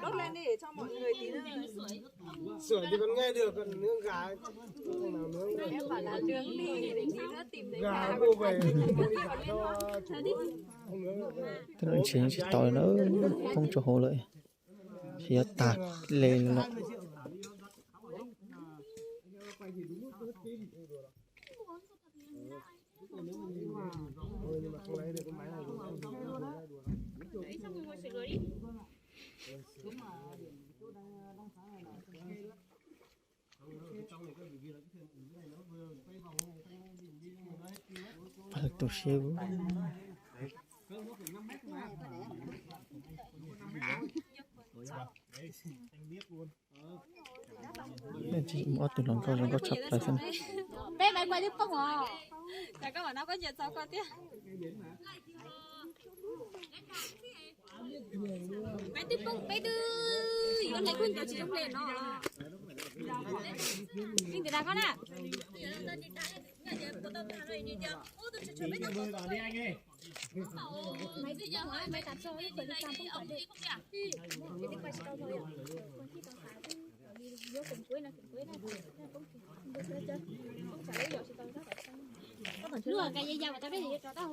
Đốt lên đi để cho mọi người tí nữa. Sửa thì còn nghe được, còn nữa gà, thằng nào nữa. Em bảo là Lương đi để tí nữa tìm thấy gà, gà mua về. Cho chủ, không nữa. Tsis tau li na, poob rau hauv lawm. Tsis yuav tag li lawm. Tu siab. Ob tug hluas nkauj zoo nkauj tshaj plaws xwb. Peb maiv kuaj twb poob os. Cas koj mam no koj nyiam txog koj thiab. Peb twb poob, peb twb yuav hle kuj nco tsis zoo hle no. Leej twg dag koj na? Lub ka ya ya tau peb yuav tso tau.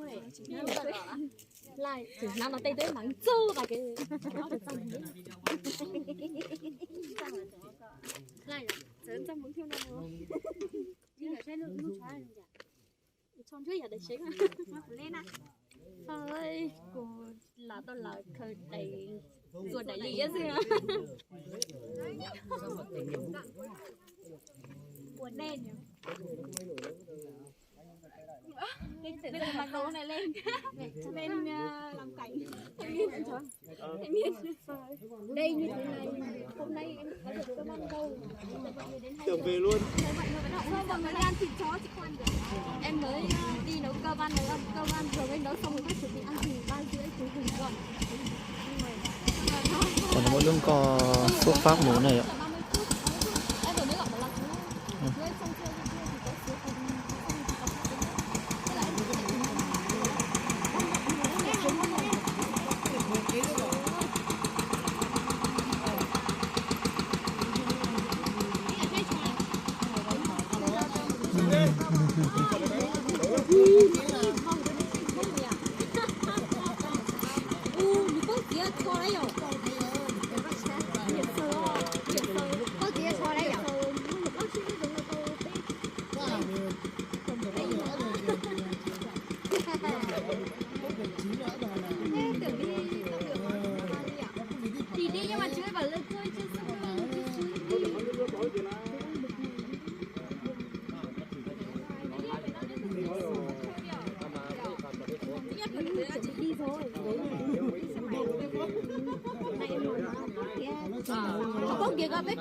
Lai, hnab no tej twb mas ntxub tas kev. Lai, txawv ntxaj mus thiab no. Tso ntshuab yam daim sev. Kuv lam tau lawv khaws daim, txuas daim li xwb. Ua dej. Bên, bên, ờ, làm cảnh. Thanh niên, thanh niên. Đây như thế này, hôm nay em có được cơm ăn đâu. Tưởng về luôn. Sao mọi người làm thịt chó chứ quan được. Em mới, ờ, đi nấu cơm ăn, nấu ăn cơm ăn rồi bên đó xong rồi bác chuẩn bị ăn thì ba rưỡi chú Hùng gọi. Còn có lương co xuất phát mùa này ạ. Poob kiag koj peb.